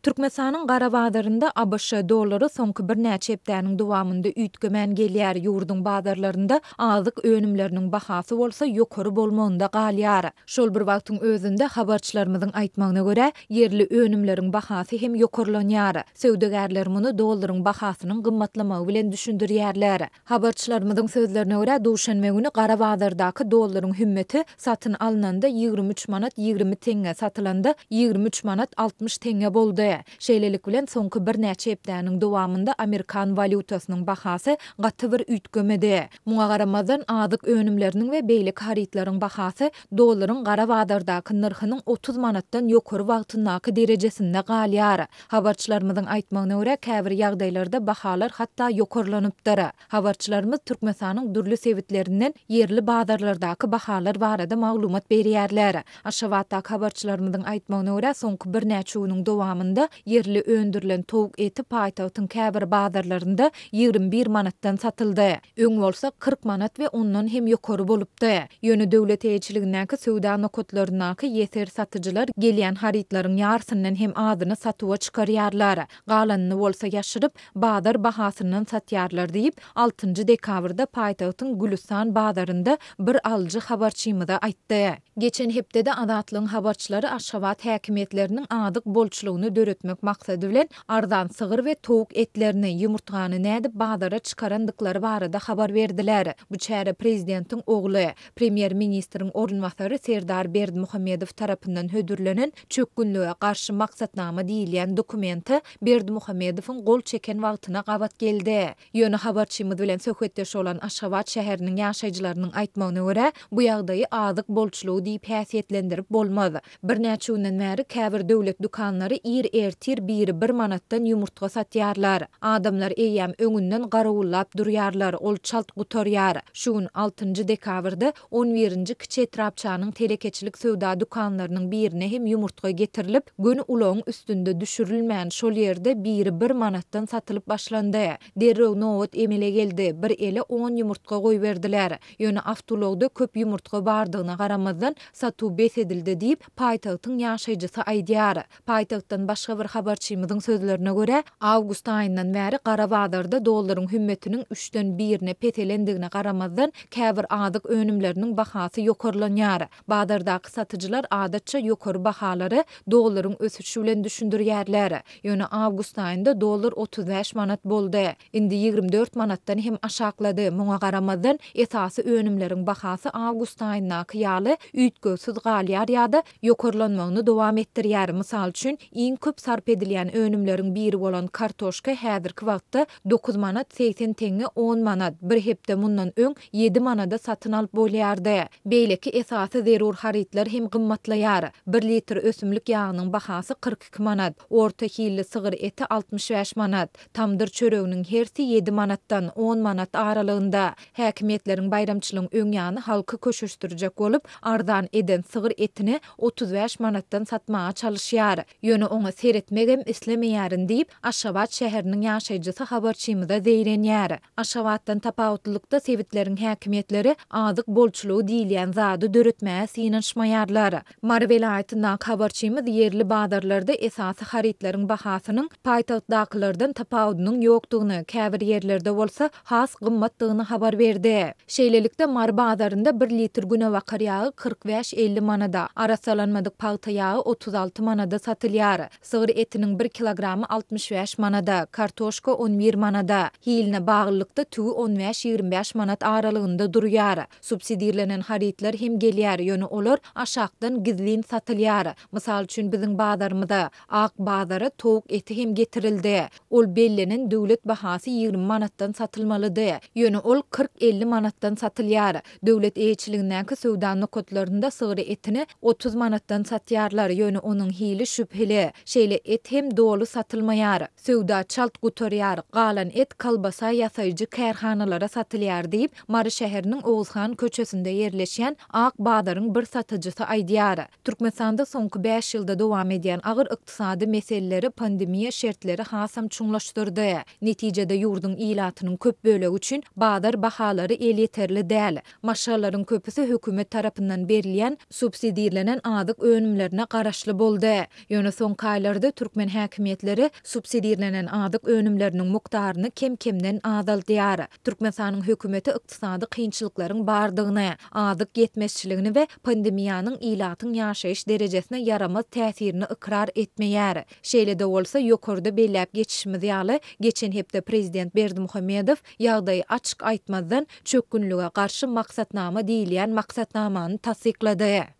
Türkmenistanyň gara bazarynda abş dollary soňky birnäçe hepdäniň dowamynda üýtgemän gelýär, ýurduň bazarlarynda azyk önümleriniň bahasy bolsa ýokary bolmagynda galýar. Şol bir wagtyň özünde, habarçylarymyzyň aýtmagyna görä, ýerli önümleriň bahasy hem ýokarlanýar. Söwdagärler muny dollaryň bahasynyň gymmatlamagy bilen düşündirýärler. Habarçylarymyzyň sözlerine görä, duşenbe güni gara bazardaky dollaryň hümmeti satyn alnanda 23 manat 20 teňňe, satylanda 23 manat 60 teňňe boldy. Şeýlelik bilen, soňky birnäçe hepdäniň dowamynda amerikan walýutasynyň bahasy gaty bir üýtgemedi. Muňa garamazdan, azyk önümleriniň we beýleki harytlaryň bahasy dollaryň gara bazardaky nyrhynyň 30 manatdan ýokary wagtyndaky derejesinde galýar. Habarçylarymyzyň aýtmagyna görä, käbir ýagdaýlarda bahalar hatda ýokarlanypdyr. Habarçylarymyz Türkmenistanyň dürli sebitlerinden ýerli bazarlardaky bahalar barada maglumat berýärler. Aşgabatdaky habarçylarymyzyň aýtmagyna görä, soňky birnäçe günüň dowamynda ýerli öndürilen towuk eti paýtagtyň käbir bazarlarynda 21 manatdan satyldy. Öň bolsa 40 manat we ondan hem ýokary bolupdy. Ýöne döwlet eýeçiligindäki söwda nokatlaryndaky ýeser satyjylar gelýän harytlaryň ýarysyndan hem azyny satuwa çykarýarlar. Galanyny bolsa ýaşyryp, bazar bahasyndan satýarlar diýip, altynjy dekabrda paýtagtyň Gülüstan bazarynda bir alyjy habarçymyza aýtdy. Geçen hepdede Azatlygyň habarçylary Aşgabat häkimiýetleriniň azyk bolçulygyny döretmek maksady bilen arzan sygyr we towuk etlerini, ýumurtgany nädip bazara çykarandyklary barada habar berdiler. Bu çäre prezidentiň ogly, premýer-ministriň orunbasary Serdar Berdimuhamedow tarapyndan hödürlenen Çökgünlige garşy maksatnama diýilýän dokumente Berdimuhamedowyň gol çeken wagtyna gabat geldi. Ýöne habarçymyz bilen söhbetdeş bolan Aşgabat şäheriniň ýaşaýjylarynyň aýtmagyna görä, bu ýagdaýy azyk bolçulygy diýip häsiýetlendirip bolmaz. Birnäçe günden bäri käbir döwlet dükanlary ir ertir biri bir manatdan ýumurtga satýarlar. Adamlar eýýäm öňünden garawullap durýarlar, ol çalt gutarýar. Şu gün, altynjy dekabrda, on birinji kiçi etrapçanyň telekeçilik söwda dükanlarynyň birine hem ýumurtga getirilip, göni ulagyň üstünde düşürilmän, şol ýerde biri bir manatdan satylyp başlandy. Derrew nobat emele geldi, bir ele on ýumurtga goýberdiler. Ýöne awtoulagda köp ýumurtga bardygyna garamazdan, satuw bes edildi diýip, paýtagtyň ýaşaýjysy aýdýar. Paýtagtdan başga bir habarçymyzyň sözlerine görä, awgust aýyndan bäri gara bazarda dollaryň hümmetiniň üçden birine peselendigine garamazdan, käbir azyk önümleriniň bahasy ýokarlanýar. Bazardaky satyjylar adatça ýokary bahalary dollaryň ösüşi bilen düşündirýärler. Ýöne awgust aýynda dollar 35 manat boldy. Indi 24 manatdan hem aşaklady. Muňa garamazdan, esasy önümleriň bahasy awgust aýyndaky ýaly üýtgewsiz galýar ýa-da ýokarlanmagyny dowam etdirýär. Mysal üçin, iň köp sarp edilýän önümleriň biri bolan kartoşka häzirki wagtda dokuz manat 80 teňňe on manat, bir hepde mundan öň ýedi manada satyn alyp bolýardy. Beýleki esasy zerur harytlar hem gymmatlaýar. Bir litr ösümlik ýagynyň bahasy 42 manat, orta hilli sygyr eti 65 manat, tamdyr çöreginiň hersi ýedi manatdan, on manat aralygynda. Häkimiýetleriň baýramçylygyň öň ýany halky köşeşdirjek bolup, arzan eden sygyr etini 35 manatdan satmaga çalyşýar. Ýöne oňa seretmegem islemeýärin diýip, Aşgabat şäheriniň ýaşaýjysy habarçymyza zeýrenýär. Aşgabatdan tapawutlylykda sebitleriň häkimiýetleri azyk bolçulygy diýilýän zady döretmäge synanyşmaýarlar. Mary welaýatyndaky habarçymyz ýerli bazarlarda esasy harytlaryň bahasynyň paýtagtdakylardan tapawudynyň ýokdugyny, käbir ýerlerde bolsa has gymmatdygyny habar berdi. Şeýlelikde, Mary bazarynda bir litr günebakar ýagy 45-50 manada, arassalanmadyk pagta ýagy 36 manada satylýar. Sygyr etiniň bir kilogramy 65 manada, kartoşka 11 manada, hiline baglylykda tüwi on bäş-ýigrimi bäş manat aralygynda durýar. Subsidirlenen harytlar hem gelýär, ýöne olar aşakdan gizlin satylýar. Mysal üçin, biziň bazarymyza, Ak bazara towuk eti hem getirildi. Ol bellenen döwlet bahasy 20 manatdan satylmalydy. Ýöne ol 40-50 manatdan satylýar. Döwlet eýeçiligindäki söwda nokatlarynda sygyr etini 30 manatdan satýarlar, ýöne onuň hili şübheli. Şeýle et hem doly satylmaýar. Söwda çalt gutarýar, galan et kolbasa ýasaýjy kärhanalara satylýar diýip, Mary şäheriniň Oguzhan köçesinde ýerleşýän Ak bazaryň bir satyjysy aýdýar. Türkmenistanda soňky bäş ýylda dowam edýän agyr ykdysady meseleleri pandemiýa şertleri hasam çuňlaşdyrdy. Netijede ýurduň ilatynyň köp bölegi üçin bazar bahalary elýeterli däl. Maşgalalaryň köpüsi hökümet tarapyndan berilýän subsidirlenen azyk önümlerine garaşly boldy. Ýöne soňky aýlarda. şertlerde türkmen häkimiýetleri subsidirlenen azyk önümleriniň mukdaryny kem-kemden azaldýar. Türkmenistanyň hökümeti ykdysady kynçylyklaryň bardygyny, azyk ýetmezçiligini we pandemiýanyň ilatyň ýaşaýyş derejesine ýaramaz täsirini ykrar etmeýär. Şeýle-de bolsa, ýokarda belläp geçişimiz ýaly, geçen hepde prezident Berdimuhamedow ýagdaýy açyk aýtmazdan, çökgünlige garşy maksatnama diýilýän maksatnamany tassyklady.